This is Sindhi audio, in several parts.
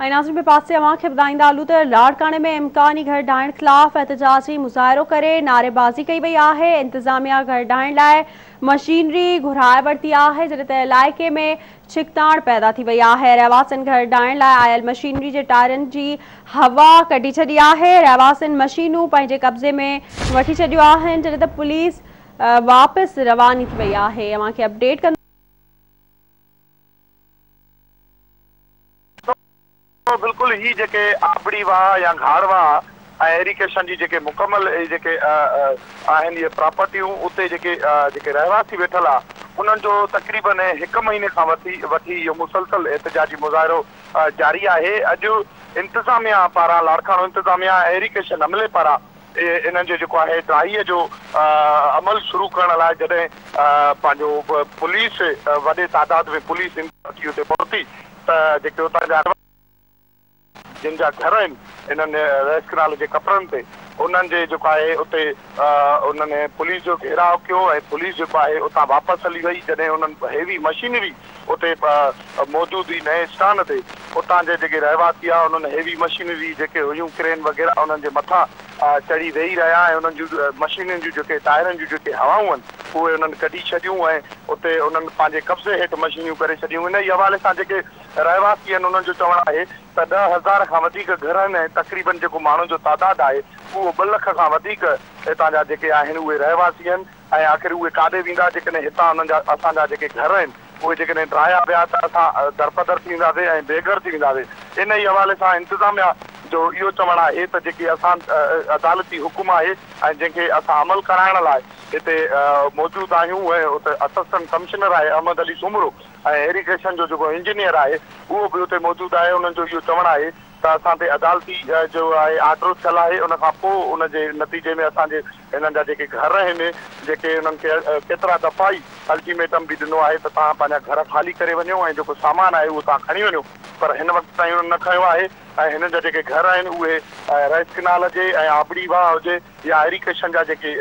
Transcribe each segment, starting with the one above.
۽ ناظرين ٻئي پاسي اوهان کي ٻڌائيندا هلون ته لاڙڪاڻي ۾ امڪاني گهر ڊاهڻ خلاف احتجاجي مظاهرو ڪري نعريبازي ڪئي وئي آهي، انتظاميا گهر ڊاهڻ لاء مشينري گهرائي ورتي آهي، جڏهن ته علائقي ۾ ڇڪتاڻ پيدا ٿي وئي آهي، رهواسين گهر ڊاهڻ لاء آيل مشينري جي ٽائرن جي هوا ڪڍي ڇڏي آهي، رهواسين مشينون پنهنجي قبضي ۾ وٺي ڇڏيون آهن، جڏهن ته پوليس واپس رواني ٿي وئي آهي، اوهان کي اپڊيٽ ڪنداسين. بلڪل هي جيڪي آبڙي واهه يا گهاڙ واهه ۽ ايريگيشن جي جيڪي مڪمل اهي جيڪي آهن اهي پراپرٽيون اتي جيڪي جيڪي رهواسي ويٺل آ انهن جو تقريبن هڪ مهيني کان وٺي وٺي اهو مسلسل احتجاجي مظاهرو جاري آهي اڄ انتظاميا پاران لاڙڪاڻو انتظاميا ۽ ايريگيشن عملي پاران انهن جو جيڪو آهي ڊاهي جو عمل شروع ڪرڻ لاء جڏهن پنهنجو پوليس وڏي تعداد ۾ پوليس اچي اتي پهتي ته جيڪي اتان جا جن جا گهر آهن انهن رئيس ڪئنال جي ڪپرن تي انهن جي جيڪو آهي اتي انهن پوليس جو گهيراء ڪيو ۽ پوليس جيڪو آهي اتان واپس هلي وئي جڏهن انهن هيوي مشينري اتي موجود هئي نئين اسٽان تي اتان جي جيڪي رهواسي آ انهن هيوي مشينري جيڪي هيون ڪرين وغيره انهن جي مٿان چڙهي ويهي رهيا ۽ انهن جون مشينن جون جيڪي ٽائرن جون جيڪي هوائون آهن اهي انهن ڪڍي ڇڏيون ۽ اتي انهن پنهنجي قبضي هيٺ مشينيون ڪري ڇڏيون انهي حوالي سان جيڪي رهواسي آهن انهن جو چوڻ آهي ته 10,000 کان وڌيڪ گهر آهن ۽ تقريبن جيڪو ماڻهن جو تعداد آهي اهو 2 لک کان وڌيڪ هتان جا جيڪي آهن اهي رهواسي آهن ۽ آخر اهي ڪاڏي ويندا جيڪڏهن هتان انهن جا اسان جا جيڪي گهر آهن اهي جيڪڏهن ڊاهيا ويا ته اسان درپدر ٿي وينداسين ۽ بي گهر ٿي وينداسين انهي حوالي سان انتظاميا جو اهو چوڻ آهي ته جيڪي اسان عدالتي حڪم آهي ۽ جنهن کي اسان عمل ڪرائڻ لاء هتي موجود آهيون ۽ اتي اسسٽنٽ ڪمشنر آهي احمد علي سومرو ۽ ايريگيشن جو جيڪو انجنيئر آهي اهو به اتي موجود آهي انهن جو اهو چوڻ آهي ته اسان تي عدالتي جو آهي آرڊر ٿيل آهي ان کان پوء ان جي نتيجي ۾ اسان جي هنن جا جيڪي گهر آهن جيڪي انهن کي ڪيترا دفعا ئي الٽيميٽم به ڏنو آهي ته توهان پنهنجا گهر خالي ڪري وڃو ۽ جيڪو سامان آهي اهو توهان کڻي وڃو پر هن وقت تائين انهن نه کنيو آهي ۽ هنن جا جيڪي گهر آهن اهي رئيس ڪئنال هجي ۽ آبڙي واهه هجي يا ايريگيشن جا جيڪي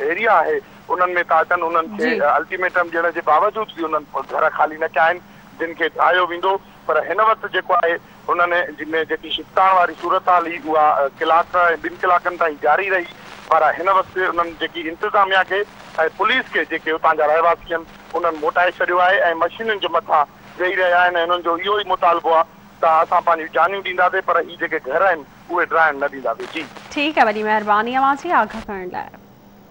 ايريا آهي انهن ۾ ٿا اچن انهن کي الٽيميٽم ڏيڻ جي باوجود به انهن گهر خالي نه ڪيا آهن جن کي ڊاهيو ويندو پر هن وقت جيڪو آهي هنن ۾ جيڪي ڇڪتاڻ واري صورتحال هئي اها ڪلاڪ ۽ ٻن ڪلاڪن تائين جاري رهي پر هن وقت انهن جيڪي انتظاميا کي ۽ پوليس کي جيڪي اتان جا رهواسي آهن انهن موٽائي ڇڏيو آهي ۽ مشينن جي مٿان ويهي رهيا آهن ۽ انهن جو اهو ئي مطالبو آهي ته اسان پنهنجون جانيون ڏينداسين پر هي جيڪي گهر آهن اهي ڊاهڻ نه ڏينداسين. جي. ٺيڪ آهي وڏي مهرباني اوهان جي آگاهه ڪرڻ لاء.